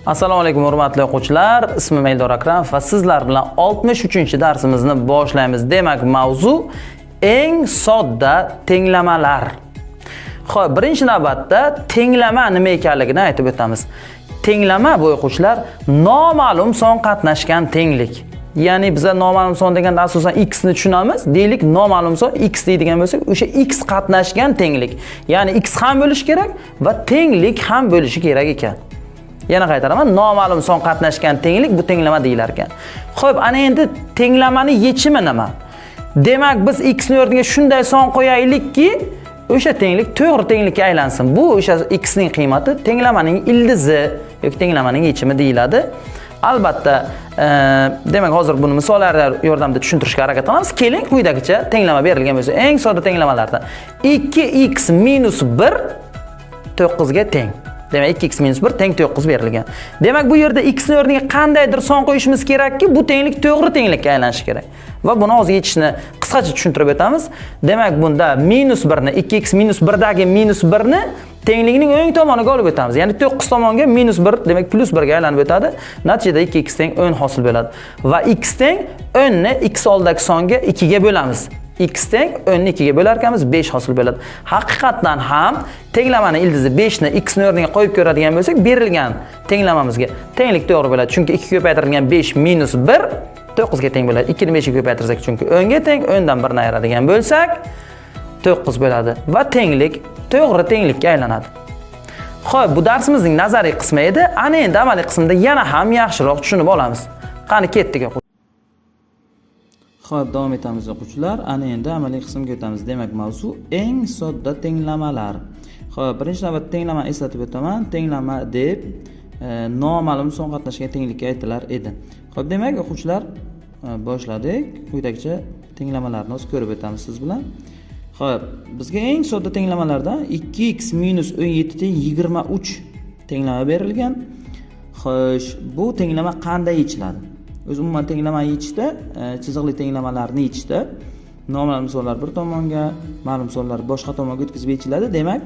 Assalomu alaykum hurmatli o'quvchilar. Ismim Eldor Akramov va sizlar bilan 63-darsimizni boshlaymiz. Demak, mavzu eng sodda tenglamalar. Xo'p, birinchi navbatda tenglama nima ekanligini aytib o'tamiz. Tenglama bu o'quvchilar noma'lum son qatnashgan tenglik. Ya'ni biza noma'lum son deganda asosan x ni tushunamiz. Deylik, noma'lum son x deydigan bo'lsak, o'sha x qatnashgan tenglik. Ya'ni x ham bo'lishi kerak va tenglik ham bo'lishi kerak ekan. Yana qaytaraman, noma'lum son qatnashgan tenglik bu tenglama deyilar ekan. Xo'p, ana endi tenglamani yechimi nima? Demak, biz x ni o'rniga shunday son qo'yaylikki, o'sha tenglik to'g'ri tenglikka aylansin. Bu o'sha x ning qiymati tenglamaning ildizi yoki tenglamaning yechimi deyiladi. Albatta, demak, hozir buni misollar yordamida tushuntirishga harakat qilamiz. Keling, quyidagicha tenglama berilgan bo'lsa, eng sodda tenglamalardan 2x - 1 9 ga teng. Demak, 2x - 1 teng 9 berilgan. Demak, bu yerda x ni o'rniga qandaydir son qo'yishimiz kerakki, bu tenglik to'g'ri tenglikka aylanishi kerak. Va buni hozir yechishni qisqacha tushuntirib o'tamiz. Demak, bunda -1 ni 2x - 1 dagi -1 ni tenglikning o'ng tomoniga olib o'tamiz. Ya'ni 9 tomonga -1, demak +1 ga aylanib o'tadi. Natijada 2x teng 10 hosil bo'ladi. Va x teng 10 ni x oldidagi songa 2 ga bo'lamiz. X teng 10 ni 2 ga bo'lar ekanmiz, 5 hosil bo'ladi. Haqiqatdan ham tenglamani ildizi 5 ni x ni o'rniga qo'yib ko'radigan bo'lsak, berilgan tenglamamizga tenglik to'g'ri bo'ladi. Chunki 2 ko'paytirilgan 5 - 1 9 ga teng bo'ladi. 2 ni 5 ga ko'paytirsak, chunki 10 ga teng, 10 dan 1 ni ayiradigan bo'lsak 9 bo'ladi va tenglik to'g'ri tenglikka aylanadi. Xo'p, bu darsimizning nazariy qismi edi. Ana endi amaliy qismida yana ham yaxshiroq tushunib olamiz. Qani ketdik. Xo'p, davom etamiz o'quvchilar. Ana endi amaliy qismga o'tamiz. Demak, mavzu eng sodda tenglamalar. Xo'p, birinchi navbatda tenglama eslatib o'taman. Tenglama deb noma'lum son qatnashgan tenglikka aytilar edi. Xo'p, demak, o'quvchilar, boshladik. Quyidagicha tenglamalarni o'zi ko'rib o'tamiz siz bilan. Xo'p, bizga eng sodda tenglamalardan 2x - 17 teng 23 tenglama berilgan. Xo'sh, bu tenglama qanday yechiladi? O'zi umuman tenglama yechishda, chiziqli tenglamalarni yechishda noma'lum sonlar bir tomonga, ma'lum sonlar boshqa tomonga o'tkazib yechiladi. Demak,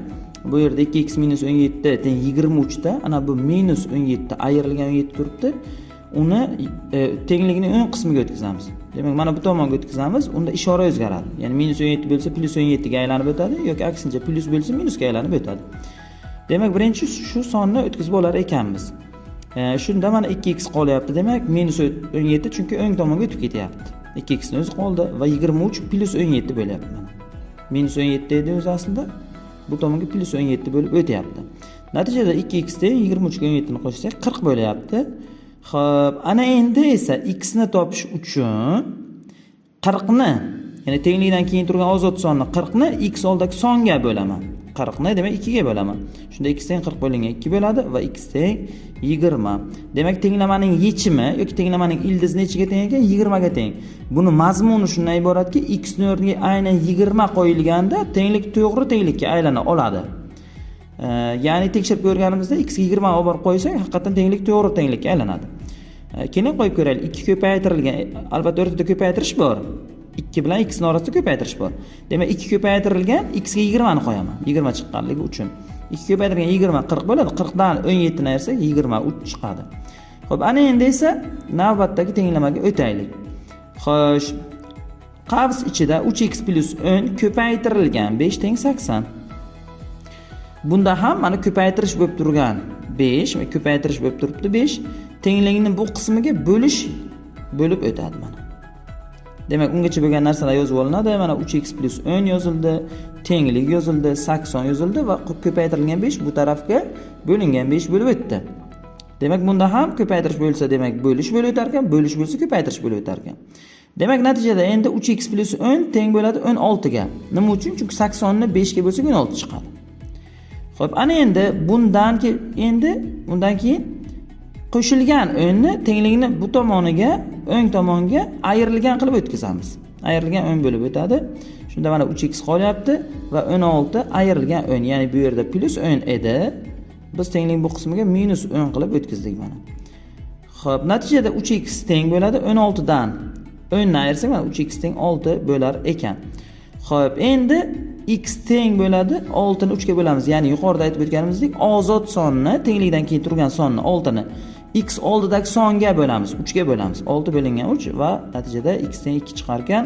bu yerda 2x - 17 teng 23 da, ana bu -17 ayrilgan 17 turibdi. Uni tenglikning o'ng qismiga o'tkazamiz. Demak, mana bu tomonga o'tkazamiz, unda ishora o'zgaradi. Ya'ni -17 bo'lsa +17 ga aylanib o'tadi yoki aksincha plus bo'lsa minusga aylanib o'tadi. Demak, birinchi shu sonni o'tkazib olar ekanmiz. Shunda mana 2x qolyapti. Demak, -17 chunki o'ng tomonga o'tib ketyapti. 2x ni o'zi qoldi va 23 +17 bo'lyapti mana. -17 edi o'zi aslida. Bu tomonga +17 bo'lib o'tyapti. Natijada 2x teng 23 ga 17 ni qo'shsak 40 bo'lyapti. Xo'p, ana endi esa x ni topish uchun 40 ni, ya'ni tenglikdan keyin turgan ozod sonni 40 ni x oldidagi songa bo'laman. 40 ni demak 2 ga bo'laman. Shunda x teng 40 bo'lingan 2 bo'ladi va x teng 20. Demak, tenglamaning yechimi yoki tenglamaning ildizi nechiga teng ekan? 20 ga teng. Buni mazmuni shundan iboratki, x ni o'rniga aynan 20 qo'yilganda tenglik to'g'ri tenglikka aylana oladi. Ya'ni tekshirib ko'rganimizda x ga 20 olib borib qo'ysak, haqiqatan tenglik to'g'ri tenglikka aylanadi. Keling qo'yib ko'raylik. 2 ko'paytirilgan, albatta o'rtada ko'paytirish bor. 2 bilan x ning orasida ko'paytirish bor. Demak, 2 ko'paytirilgan x ga 20 ni qo'yaman. 20 chiqqanligi uchun. 2 ko'paytirilgan 20 40 bo'ladi. 40 dan 17 ni ayirsak 23 chiqadi. Xo'p, ana endi esa navbatdagi tenglamaga o'taylik. Xo'sh, qavs ichida 3x + 10 ko'paytirilgan 5 teng 80. Bunda ham mana ko'paytirish bo'lib turgan 5, ko'paytirish bo'lib turibdi 5. Tenglikning bu qismiga bo'lish bo'lib o'tadi mana. Demak, ungacha bo'lgan narsalar yozib olinadi. Mana 3x + 10 yozildi, tenglik yozildi, 80 yozildi va ko'paytirilgan 5 bu tarafga bo'lingan 5 bo'lib o'tdi. Demak, bunda ham ko'paytirish bo'lsa, demak bo'lish bo'lib o'tar ekan, bo'lish bo'lsa ko'paytirish bo'lib o'tar ekan. Demak, natijada endi 3x + 10 teng bo'ladi 16 ga. Nima uchun? Chunki 80 ni 5 ga bo'lsak 16 chiqadi. Xo'p, ana endi bundan keyin qo'shilgan 10 ni tenglikni bu tomoniga, o'ng tomonga ayrilgan qilib o'tkazamiz. Ayrilgan 10 bo'lib o'tadi. Shunda mana 3x qolyapti va 16 ayrilgan 10, ya'ni bu yerda +10 edi. Biz tenglik bu qismiga -10 qilib o'tkazdik mana. Xo'p, natijada 3x teng bo'ladi 16 dan 10 ni ayirsak, mana 3x teng 6 bo'lar ekan. Xo'p, endi x teng bo'ladi 6 ni 3 ga bo'lamiz. Ya'ni yuqorida aytib o'tganimizdek, ozod sonni, tenglikdan keyin turgan sonni 6 ni x oldidagi songa bo'lamiz, 3 ga bo'lamiz. 6 bo'lingan 3 va natijada x teng 2 chiqar ekan.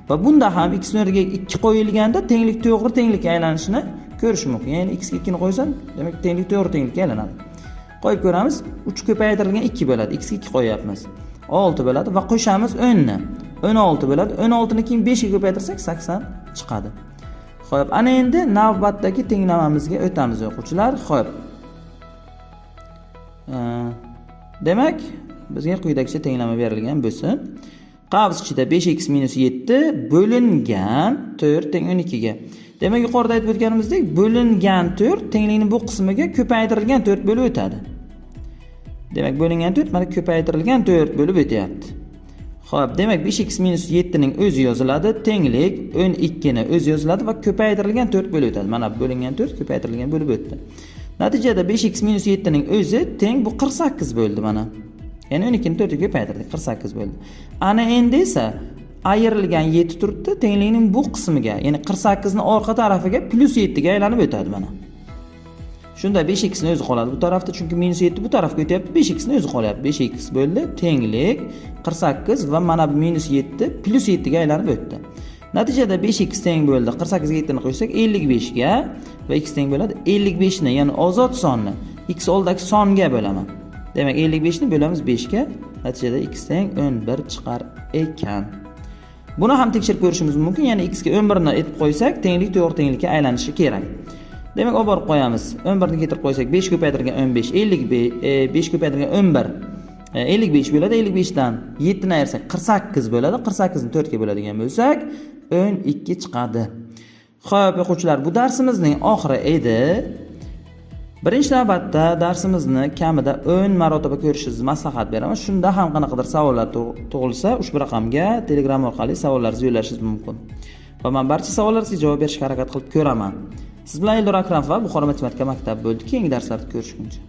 Va bunda ham x ning o'rniga 2 qo'yilganda tenglik to'g'ri tenglikka aylanishini ko'rish mumkin. Ya'ni x ga 2 ni qo'ysam, demak tenglik to'g'ri tenglikka aylanadi. Qo'yib ko'ramiz, 3 ko'paytirilgan 2 bo'ladi. X ga 2 qo'yapmiz. 6 bo'ladi va qo'shamiz 10 ni. 16 bo'ladi. 16 ni keyin 5 ga ko'paytirsak 80 chiqadi. Xo'p, ana endi navbatdagi tenglamamizga o'tamiz o'quvchilar. Xo'p. Demak, bizga quyidagicha tenglama berilgan bo'lsin. Qavs ichida 5x minus 7 bo'lingan 4 teng 12 ga. Demak, yuqorida aytib o'tganimizdek, bo'lingan 4 tenglikning bu qismiga ko'paytirilgan 4 bo'lib o'tadi. Demak, bo'lingan 4 mana ko'paytirilgan 4 bo'lib o'tyapti. Xo'p, demak 5x minus 7 ning o'zi yoziladi, tenglik 12 ni o'zi yoziladi va ko'paytirilgan 4 bo'lib o'tadi. Mana bo'lingan 4 ko'paytirilgan bo'lib o'tdi. Natijada 5x minus 7 ning o'zi teng bu 48 bo'ldi mana. Ya'ni 12 ni 4 ga ko'paytirdik, 48 bo'ldi. Ana endi esa ayrilgan 7 turibdi, tenglikning bu qismiga, ya'ni 48 ni orqa tarafiga plus 7 ga aylanib o'tadi mana. Shunda 5x ni o'zi qoladi bu tarafda, chunki minus 7 bu tarafga o'tyapti, 5x ni o'zi qolyapti. 5x bo'ldi, tenglik 48 va mana bu minus 7 plus 7 ga aylanib o'tdi. Natijada 5x teng bo'ldi. 48 ga 7 ni qo'shsak 55 ga va x teng bo'ladi 55 ni, ya'ni ozod sonni x oldidagi songa bo'laman. Demak 55 ni bo'lamiz 5 ga, natijada x teng 11 chiqar ekan. Buni ham tekshirib ko'rishimiz mumkin, ya'ni x ga 11 ni etib qo'ysak, tenglik to'g'ri tenglikka aylanishi kerak. Demak, olib borib qo'yamiz. 11 ni keltirib qo'ysak, 5 ko'paytirilgan 15, 55, 5 ko'paytirilgan 11, 55 bo'ladi. 55 dan 7 ni ayirsak 48 bo'ladi. 48 ni 4 ga bo'ladigan bo'lsak, 12 chiqadi. Xo'p, o'quvchilar, bu darsimizning oxiri edi. Birinchi navbatda darsimizni kamida 10 marotaba ko'rishingizni maslahat beraman. Shunda ham qanaqadir savollar tug'ilsa, ushbu raqamga Telegram orqali savollaringizni yo'llashingiz mumkin. Va men barcha savollaringizga javob berishga harakat qilib ko'raman. Siz bilan Eldor Akramov va Buxoro matematika maktabi bo'ldi. Keyingi darslarda ko'rishguncha.